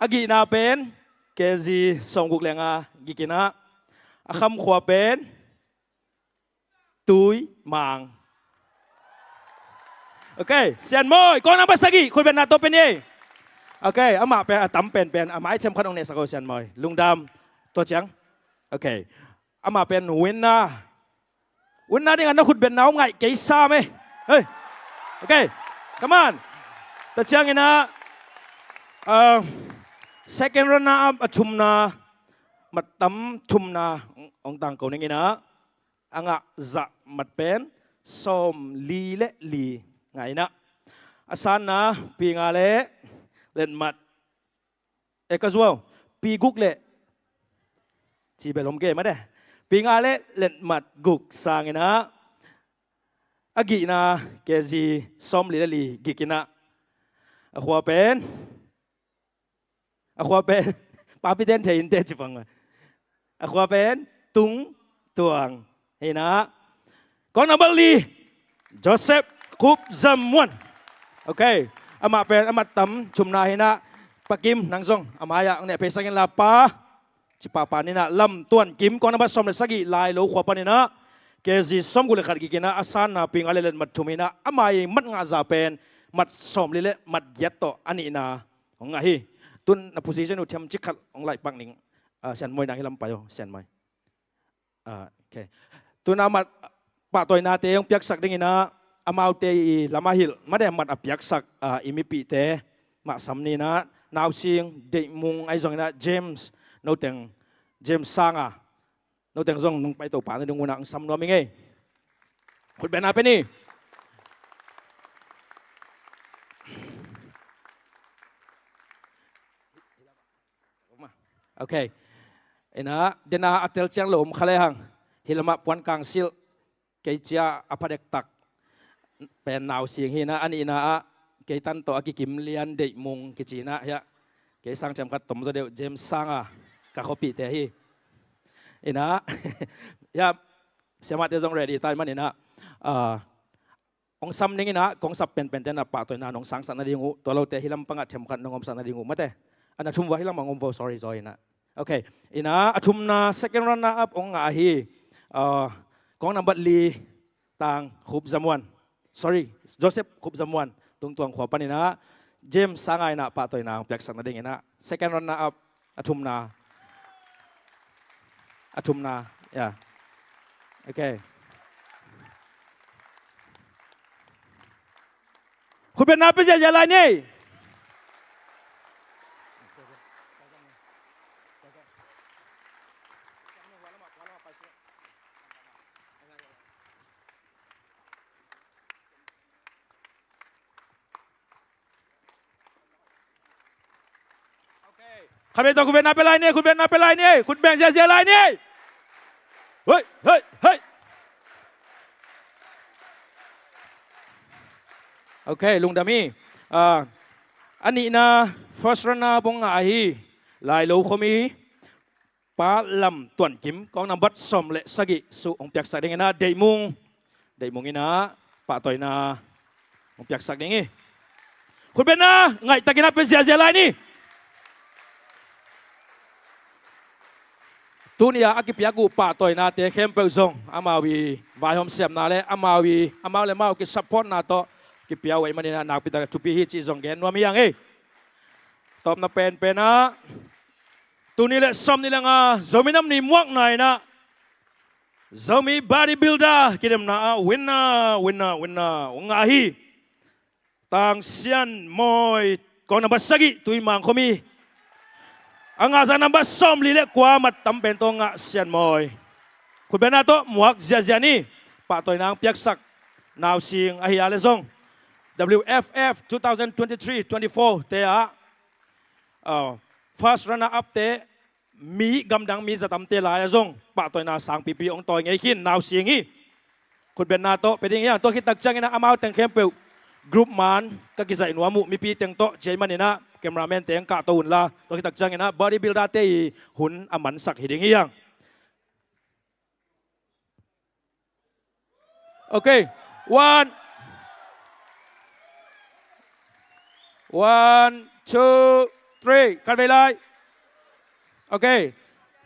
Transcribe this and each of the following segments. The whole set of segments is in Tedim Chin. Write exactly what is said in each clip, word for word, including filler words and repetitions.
A gihna pen K G sawmguk le nga gik in ah, a khamkhua pen Tuimang. Ok, Sianmawi, kong nang ba sagih, khut beng na to pen ei. Ok, amah pen a tam penpen, a mai cem khat ong nehsak o Sianmawi. Lungdam, tua ciang. Ok, amah pen winner. Winner ding a na khut beng na om ngaih kei sam e. Hei. Ok, come on. Tua ciang in ah, uh, second runner up a thumna, mat tam thumna, ong tangko ning in ah, a ngah zah mat pen sawmli le li ngah in ah, a sanna pi nga le letmat, e ka zuau, pi guk le, ci bel om ge mate, pi nga le letmat guk sang in ah, a gihna K G sawmli le li gik in ah, a khua pen, a khua pen, papi ten thei in te ci pang. A khua pen Tung Tuang hi in ah, kong number li, Joseph Khup Zam Muan. Ok, amah pen a mat tam thumna hi in ah, Pa Kim, nang zong a mai ah ong neh phei sak in la pa, ci pahpah ni in ah, Lam Tuan Kim, kong number sawm le sagih, Lailo khua pan in ah, K G sawmguk le khat gik in ah, a sanna pi nga le letmat thum hi in ah, a mai mat ngah zah pen mat sawmli le mat giat tawh a nihna hong ngah hi. Tun na position uh thiam cik khat hong laih pak ning. Ah, Sianmawi nang hi lam pai o, Sianmawi. Ah, ok. Tun a mat pahtawinate hong piaksak ding in ah, amaute i lam a hilh mate mat a piaksak, ah, i mipihte mah sam ni in ah, Nausing, Deihmung, ahi zong in ah James, noteng James Sanga, noteng zong nong paito pah nading un ah ong sam nuam ing ei. Khut beng na pen ei. Ok. In ah, den a a tel ciang lo om kha le hang, hi lam ah puan kang silh, kei cia a pha dektak pen Nausing hi in ah, a nihna ah kei tan tawh a kikim lian Deihmung kici in ah, hiah kei sang cem khat tom zaw deuh, James Sanga, ka khuapihte hi. In ah, hiah siamahte zong ready ta ahih man in ah, ah, hong sam ning in ah, kong sap penpente na pahtawina nong sangsak nading uh, tua lote hi lam pang ah thiam khat nong omsak nading uh mate. A na thum vua hi lam ah hong om vo, sorry, sorry in ah. Ok, in ah, a thumna second runner up hong ngah hi. Ah, kong number li, Tang Khup Zam Muan. Sorry, Joseph Khup Zam Muan, Tung Tuang khua pan in ah, James Sanga in ah pahtawina hong piaksak nading in ah, second runner up, a thumna. A thumna, yeah. Ok. Khut beng na pia ziahziah lai ni. Khat vei tawh khut beng na pia lai ni, khut beng na pia lai ni, khut beng ziahziah lai ni. Hei, hei, hei. Ok, lungdam hi. Ah, a nihna first runner bong ngah ahi, Lailo khuami, Pa Lam Tuan Kim, kong number sawm le sagih suh hong piaksak ding in ah, Deihmung, Deihmung in ah pahtawina hong piaksak ding hi. Khut beng na, ngaihtak in ah pia ziahziah lai ni. Tuni a a kipiak uh pahtawinate khempeuh zong amau i vaihawm siamna le amau i, amau le amau kisupportna tawh kipia uh ahih man in ah, nakpi tak a thupi hi cih zong gen nuam hi hang ei. Tawpna penpen ah, tul nih le sawmnih le nga Zomi Nam Ni muakna in ah, Zomi Bodybuilder kidemna ah winner, winner, winner hong ngah hi. Tang Sian Mawi, kong number sagih, Tuimang khuami. A ngahzah number sawmli le kua, mat tam pen tawh ngah Sian Mawi. Khut beng na tawh muak ziahziah ni. Pahtawina hong piaksak Nausing ahi a le zong, W F F two thousand twenty-three twenty-four te ah, uh, first runner up te, mi gamdang mi zatamte lai ah zong pahtawina sangpipi hong tawi ngei khin Nausing hi. Khut beng na tawh pia ding hi hang. Tua khit tak ciangin ah amau teng khempeuh group man ka kizaih nuam uh, mipi teng tawh ci ahih man in ah cameraman teng kahto un la, tua khit tak ciangin ah bodybuilder te i hun a mansak hi ding hi hang. Ok. One. One, two, three, khatvei lai. Ok.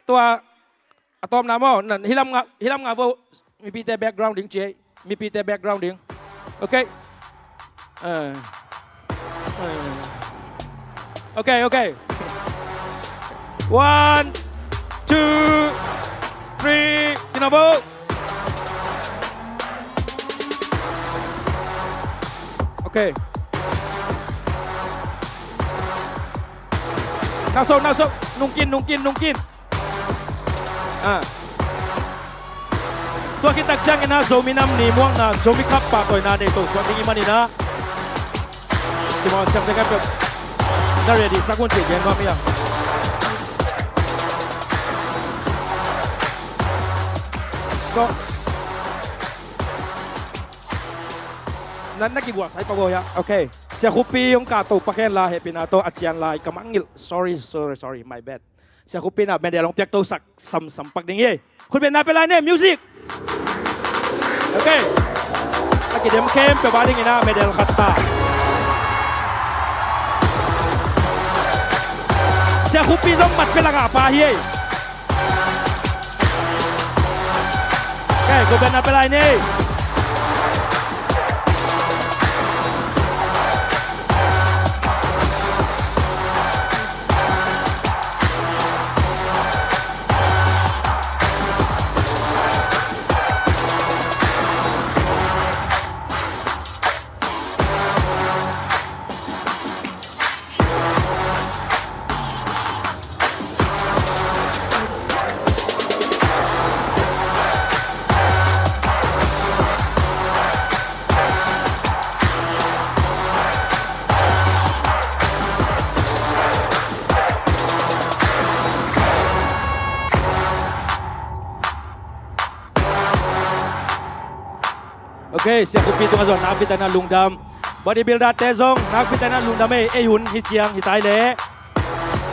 Tua a tawpna maw, na, hilam nga, hilam nga vo, mipite background ding ci ei. Mipite background ding. Ok. Eh. Eh. Ok, ok. One, two, three, ci na vo. Ok. Nau so, nau so. Nungkin, nungkin, nungkin. Ah. Tua khit tak ciangin ah Zomi Nam Ni muangna, Zomi Cup pahtawina nei to suak ding i hih manin ah, Timor siam ding a peuh na ready sak un ci gen nuam hi hang. So, na, na kigualsa hi pah vo hia. Ok. Sia Khupi hong kahto pah hen la, hehpihna tawh a cian lai ka mangngilh. Sorry, sorry, sorry, my bad. Sia Khupi in ah medal hong piakto sak samsam pak ding hi. Khutbetna pia lai ni, music. Ok. A kidem khempeuh a dingin ah medal khat ta. Sia Khupi zong mat pia lak a pa hi. Ok, khutbetna pia lai ni. Ok, Sia Khupi tungah zong nakpi takin ah lungdam. Bodybuilder te zong nakpi takin ah lungdam ei, ei hun hi ciang hi tai leh.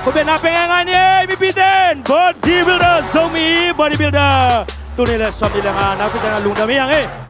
Khutbetna pia ngaingai ni ei, mipite in. Bodybuilder, Zomi bodybuilder. Tul nih leh sawmnih leh nga nakpi takin ah lungdam hi hang ei.